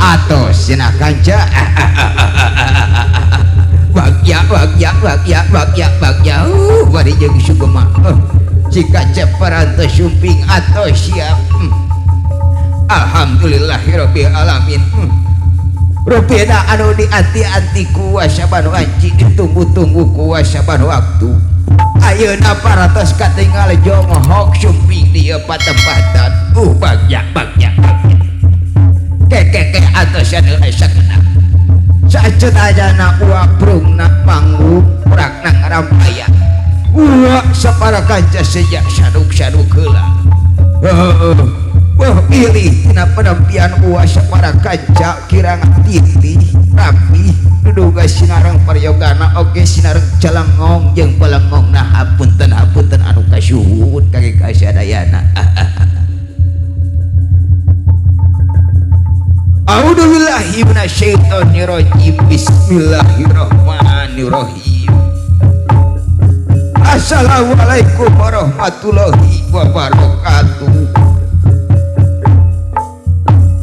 Atos cenah kanca. Bagya bagya bagya bagya bagya bari jeung sugema. Jika ceparantos sumping atos siap. Alhamdulillahirabbil alamin. Rupina anu dianti-anti kuasa banu anci ditunggu-tunggu kuasa banu waktu. Ayeuna parantos katingal jonghok sumping di ieu patempatan. Bagya bagya bagya. Kekeke atos anu sakeuna. Saceut ajana uak prungna panggung prakna ngarampaya. Uak sapara kanca sejak saduk-saduk heula. Wah pilih tina penampian uak sapara kanca kirang titih rapi duduga sinareng paryogana oge sinareng celengong jeung belengong. Nah hapunten hapunten anu kasuhun kage kasadayana. A'udzubillahi minasyaitonirrajim. Bismillahirrahmanirrahim. Assalamualaikum warahmatullahi wabarakatuh.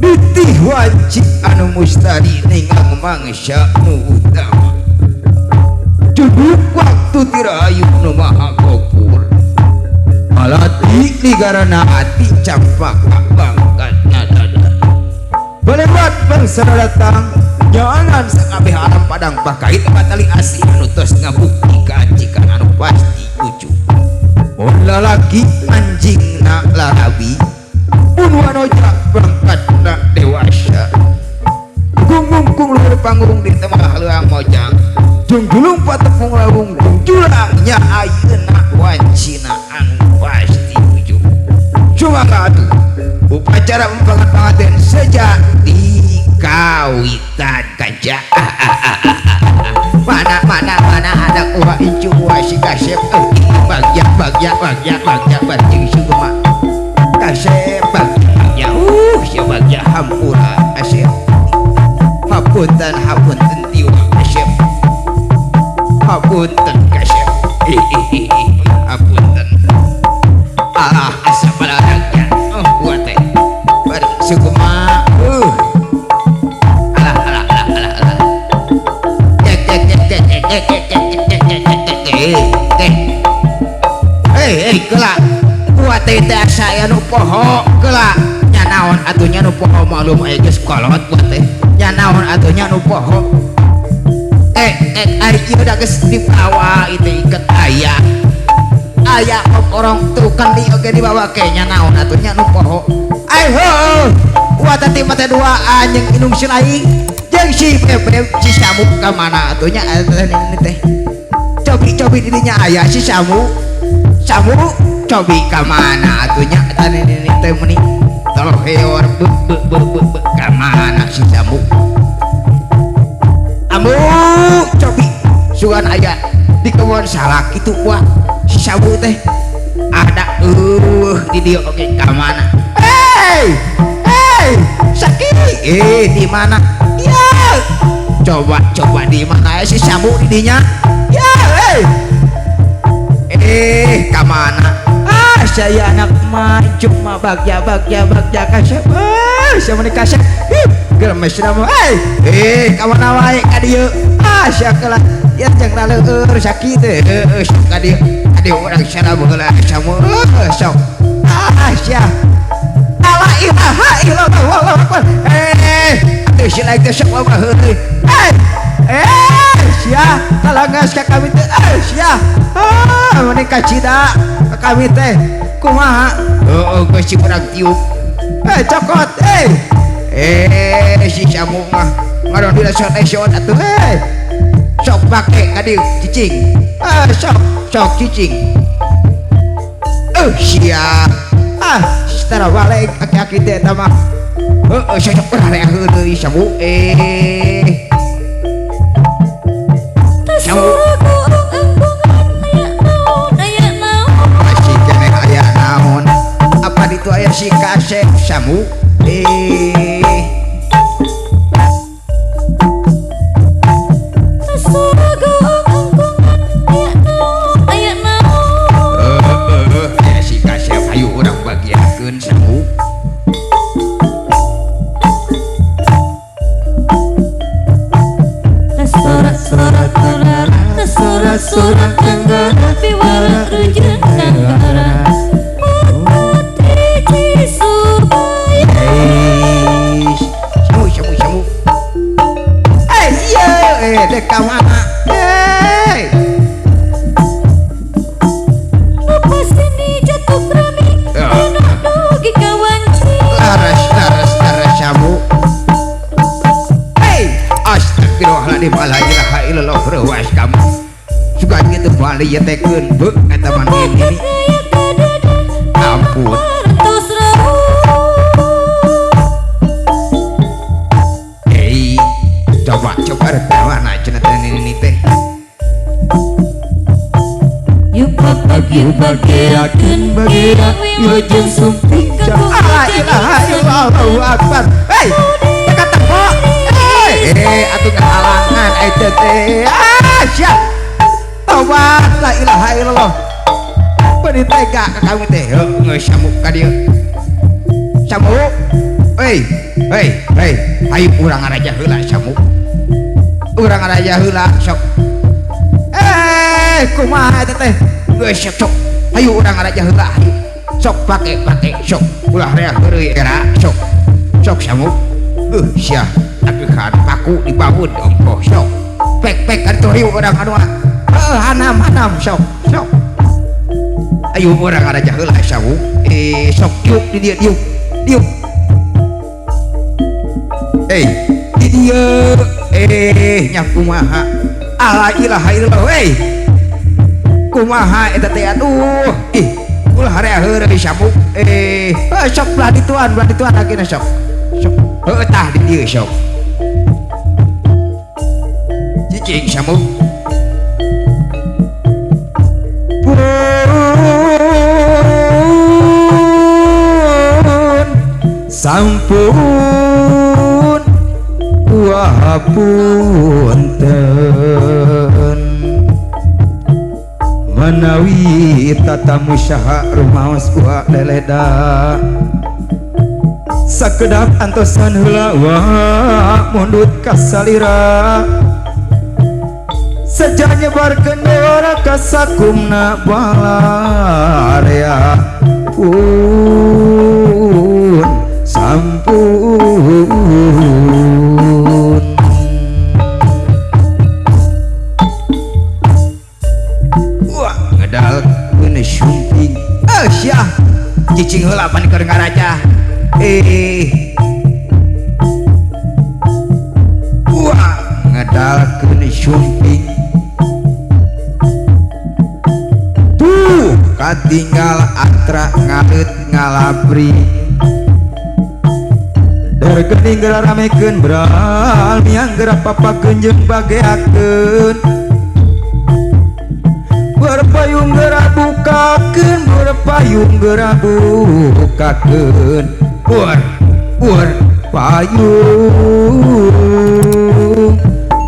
Ditih wanci anu mustari ningang mangsa nu utama. Duduk waktu tirayu nu maha gopur. Alati ligarana ati campaka bangkat nadada. Balewat bangsa datang jangan sakabeh alam padang bakait batali asih anu tos ngabuktikan jika anu pasti lucu. Mun lalaki anjingna larabi pun wanoja bangkatna dewasa. Gunggung luhur panggung di tengah leuang mojang. Jungjulung patepung lawung jungjulang nya ayeuna wancina anu pasti lucu. Cuma atuh upacara umpangan panganten sejak di kawitan kaca. Mana mana mana ada uwa incu uwa si kasep. Bagya bagya bagya bagya bagya sugema kasep bagya bagya si bagya hampura asep. Hapunten hapunten tiwa kasep. Hapunten kasep. Hapunten. Alah asa balarangnya. Gua teh bari sugema. Alah alah alah alah alah. Cek cek cek cek cek cek cek cek cek cek cek cek. Eh geula. Gua teh teh asa anu poho geula. Nya naon atuh nya nu poho maklum aya geus kolot gua teh. Nya naon atuh nya nu poho. Ari ieu da geus dibawa itu iket aya. Aya kokorong tuh kan di oge dibawa ke nya naon atuh nya nu poho. Ai heuh. Gua teh mah teh duaan jeung indung si laing jeung si Bebeb si Samu ka mana atuh nya eta ini teh. Cobi-cobi dirinya aya si Samu. Samu cobi ka mana atuh nya eta ini teh meuni toloheor be be be be be ka mana si Samu. Amu cobi sugan aya di kebon salak kitu wah si Samu teh ada di dieu oge ka mana. Hey hey Saki di mana ya coba coba di mana si Samu di dinya ya ka mana. Ah saya anak mah cuma bagya bagya bagya kasep. Saya meuni kasep gemes nama ka mana wae ka dieu. Ah sia kelah ya jeung laleueur sakit teh sok ka dieu ka dieu urang sareng heula Samu sok. Ah sia la ilaha illallah wallahu akbar. Atuh si lain teh sok loba heureuy. Sia kalangas ka kami teh. Sia meni kacida ka kami teh kumaha. Heueuh geus si urang tiup. Cokot si Samu mah ngaron dina esot atuh. Sok pake ka dieu cicing. Sok sok cicing. Sia setara balik aki-aki teh eta mah. Heueuh sok urang heureuy Samu. Samu masih keneh aya naon. Apa ditu aya si kasep Samu. Aya si kasep hayu urang bagiakeun Samu. Sorang Tenggara piwara rejeun nagara Putri Cisubaya. Samu samu samu. Eh iya, eh dek ka mana? Eh. Lupa sini jatuh rami enak dugi kawanci. Laras laras laras samu. Hey, astagfirullahaladzim, la ilaha illallah, rewas kamu. Suka gitu bali ya tekeun beuk eta mah ini. Ampun. Hei, coba coba rek mana cenah teh nini teh. Yuk bageakeun bagea wilujeng sumping La ilaha illallah akbar. Hei, teka teko. Eh, atuh ngahalangan eta teh. Ah, siap. Tobat la ilaha illallah. Beuh tega ka kamu teh. Heuh, geus samuk ka dieu. Samuk. Hei, hei, hei, hayu urang ngaraja heula samuk. Urang ngaraja heula sok. Eh, kumaha eta teh? Geus sok sok. Hayu urang ngaraja heula hayu. Sok pake pake sok. Ulah rea heureuy era sok. Sok samuk. Sia agehan paku dibangun ongkoh sok. Pek pek atuh hayu urang anu. Heuh, hanam hanam sok sok. Ayo urang ngaraja heula samuk. Eh, sok diuk di dieu diuk. Diuk. Eh, di dieu. Eh, nya kumaha? La ilaha illallah. Hei. Kumaha eta teh aduh. Ih, ulah rea heureuy samuk. Eh, sok belah dituan ageuna sok. Sok. Heuh tah di dieu sok. Cicing samuk. Pun sampun wahapunten manawi tatamu saha rumaos uha leleda sakedap antosan heula wa mundut kasalira seja nyebarkeun dora kasakumna balarea pun sampun. Wah, ngedal keun sumping. Eh, sia. Cicing heula pan keur ngaraja. Eh. Wah, ngedal keun sumping. Tuh, katinggal atra ngaleut ngalabri. Dergening geura ramekeun bral miang geura papakeun jeung bageakeun berpayung geura bukakeun berpayung geura bukakeun Ur, ur, payung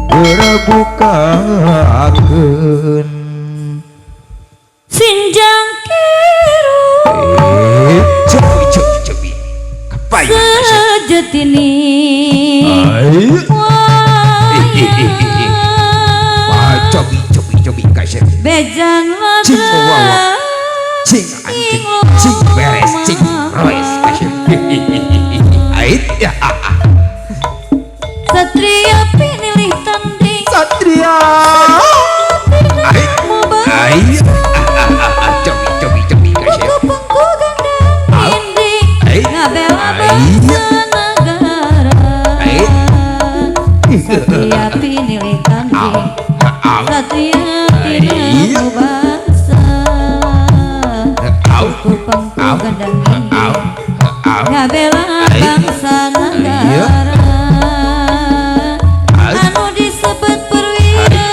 geura bukakeun Sinjang kiru Eh, cobi cobi cobi. Kapayun sejatini Wah, cobi cobi cobi kasep. Bejan Cing wawa. Cing anjing, cing beres, cing roes kasep. Ait ya. Satria pinilih tanding Satria Ait. Ait. Cobi cobi cobi kasep. Buku pengku gandeng inding Ait. ngabela Ait. bangsa negara. Ait. Satria pinilih tanding Au. Satria Ait. tinemu bangsa. Au. Buku pengku Au. gandeng Au. inding Au. ngabela bangsa negara. Ait. Anu disebut perwira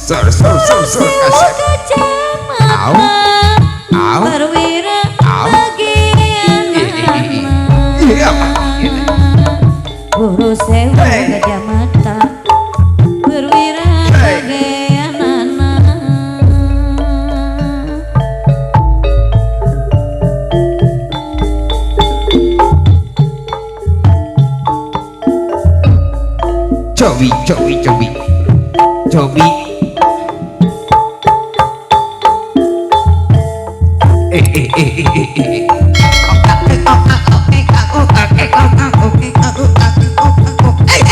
Sur sur sur sur kasep. Au. Au. Perwira Au. bagian Iya. Guru sewa Hey. gajah mata perwira Hey. bagianana. Cobi cobi cobi. Cobi. Eh eh eh eh eh eh. Eh eh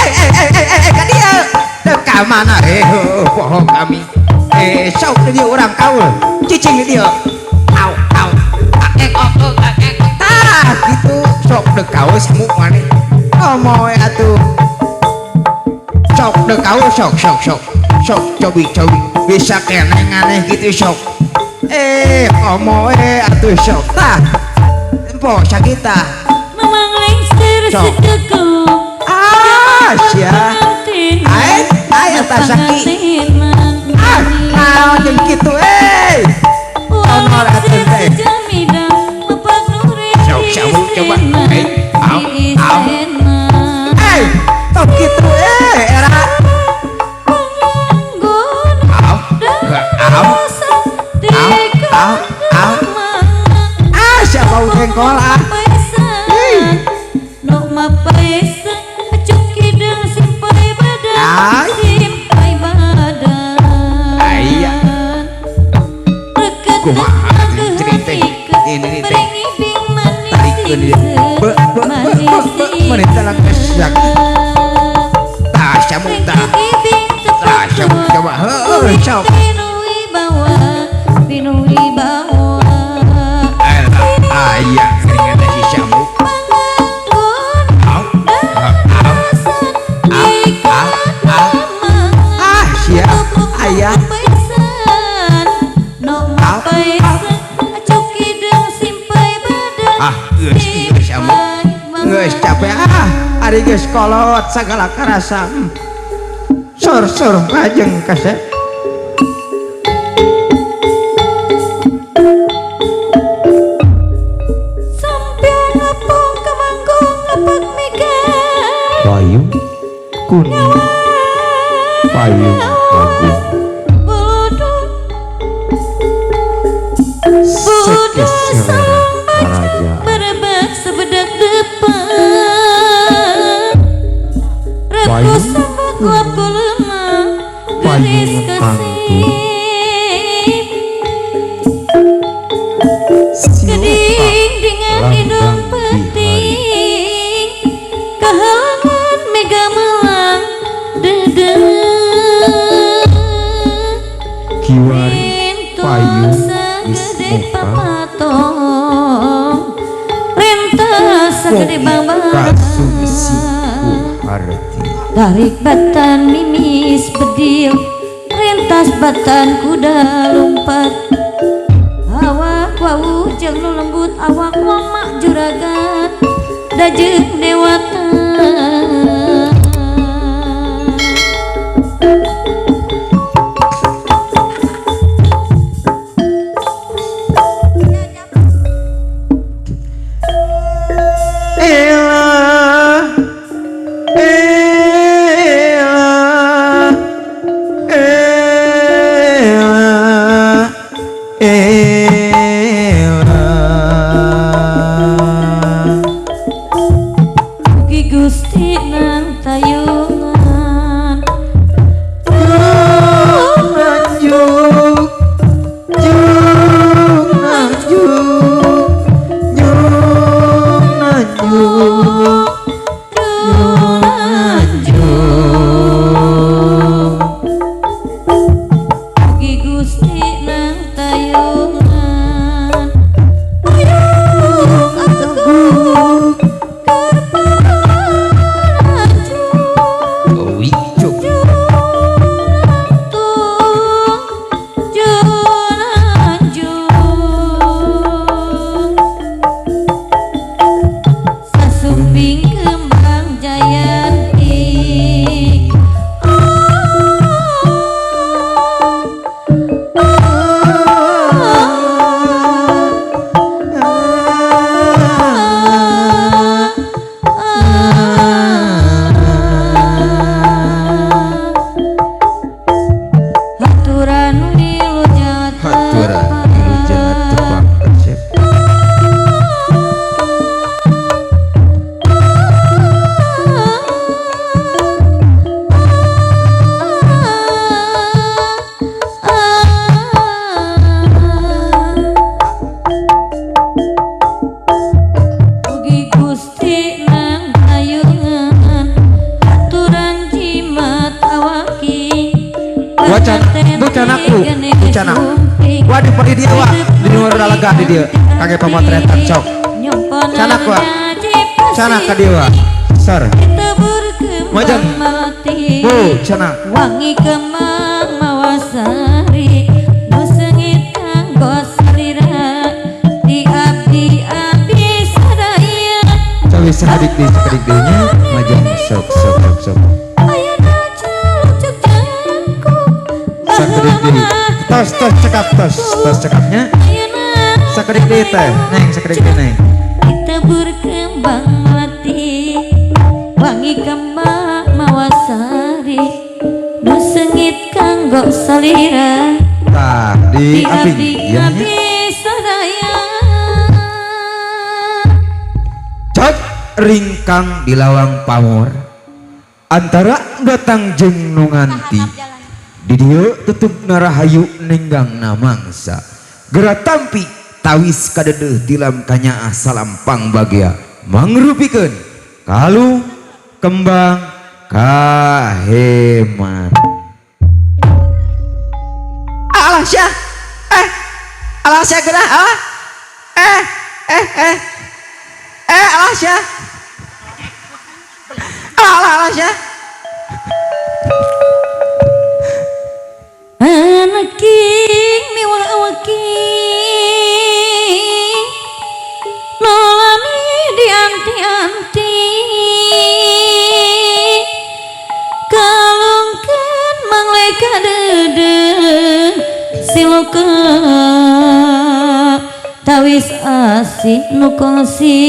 eh eh eh eh ka dieu. Teu ka mana poho kami. Eh sok di dieu urang kaul. Cicing di dieu. Au au. Eh oh oh eh. Tah kitu sok deuk kaul semuk maneh. Komo we atuh. Sok deuk kaul sok sok sok. Sok cobi cobi bisa keneh nganeh gitu sok. Eh komo we atuh sok. Tah. Empo sakita. Memang lengser Sok. sekeku. Ah sia. Ae ae eta saki. Ah naon jeung kitu eh. Honor atuh teh. Sok samu coba. Eh au au. Eh tong kitu eh era. Au au au au. Ah sia bau jengkol ah. Ai. Aya. Kumaha cerita ini teh. Tarikeun ieu. Be be be be be meuni teh langkesak. Tah samu tah. Tah samu coba heueuh sok. Aya geuningan teh si samu. Au au au au. Ah sia aya. Au au. Ah geus geus samu. Geus capek ah ari geus kolot sagala karasa. Sur sur lajeng kasep. Payung kuning, payung agung, sekes selera kerajaan. Berebak sebedak depan Payung Rekus kuning, lemah payung geris kangkung, kasih siweta Keding dengan hidung lambang di hari. penting Kehalangan mega melang dedeng Kiwari payung Rintus wis segede muka, papatong Rentas segede kopi bang-bangan kasumsi ku harti. Tarik batan mimis bedil Rentas batan kuda lompat Awak wau jeung nu lembut awak mama juragan Dajeung dewata. Ela, ela, ela, ela. Mugi Gusti nang tayungan Jung nanjuk, jung nanjuk, jung nanjuk, jung nanjuk. Mugi Gusti nang tayungan Payung agung kerparanjuk Wi cobi. Sasumping kembang jayanti. di dieu wa. Di nu lega di dieu. Kage pamotretan sok. Canak wa. Canak ka dieu wa. Sor. Majeng. Bu, canak. Wangi kembang mawasari nu seungit kanggo salira di abdi abdi sadaya. Cawi sakedik deui, sakedik deui nya. Majeng sok sok sok sok. Ayeuna caluk cek jangkung. Sakedik deui. Tos tos cekap tos tos cekapnya. Ayeuna Sakedik deui teh. Neng sakedik deui neng. Ditebur kembang melati wangi kembang mawasari nu seungit kanggo salira Tah di di aping abdi ya nya. Abdi sadaya. Cot ringkang di lawang pamor antara datang jeung nu nganti di dieu tutup narahayu ninggang namangsa geura tampi tawis kadedeuh tilam kanyaah salampang bagea mangrupikeun kalung kembang kaheman. Alah sia. Eh. Alah sia geura ah. Eh eh eh. Eh alah sia. Alah alah alah sia. Anaking miwah awaking nolami dianti-anti kalungkeun mangleka dede siloka tawis asih nu kongsi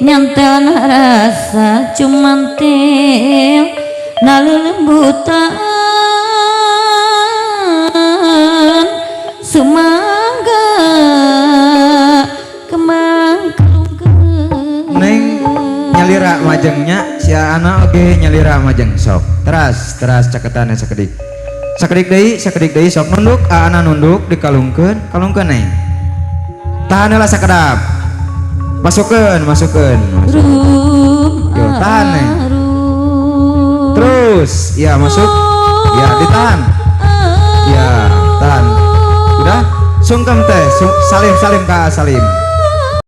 nyantel rasa cumantil nalelembutan sumangga kembang kalungkeun. Neng nyalira majengnya si anak oge nyalira majeng sok teras teras caketannya sakedik sakedik deui sakedik deui sok nunduk aana nunduk dikalungkeun kalungkeun neng tahan heula sakedap masukkeun masukkeun masuk. Rum Yo, tahan, Neng. arum. Terus ya masuk ya ditahan ya tahan udah sungkem teh salim salim ka salim.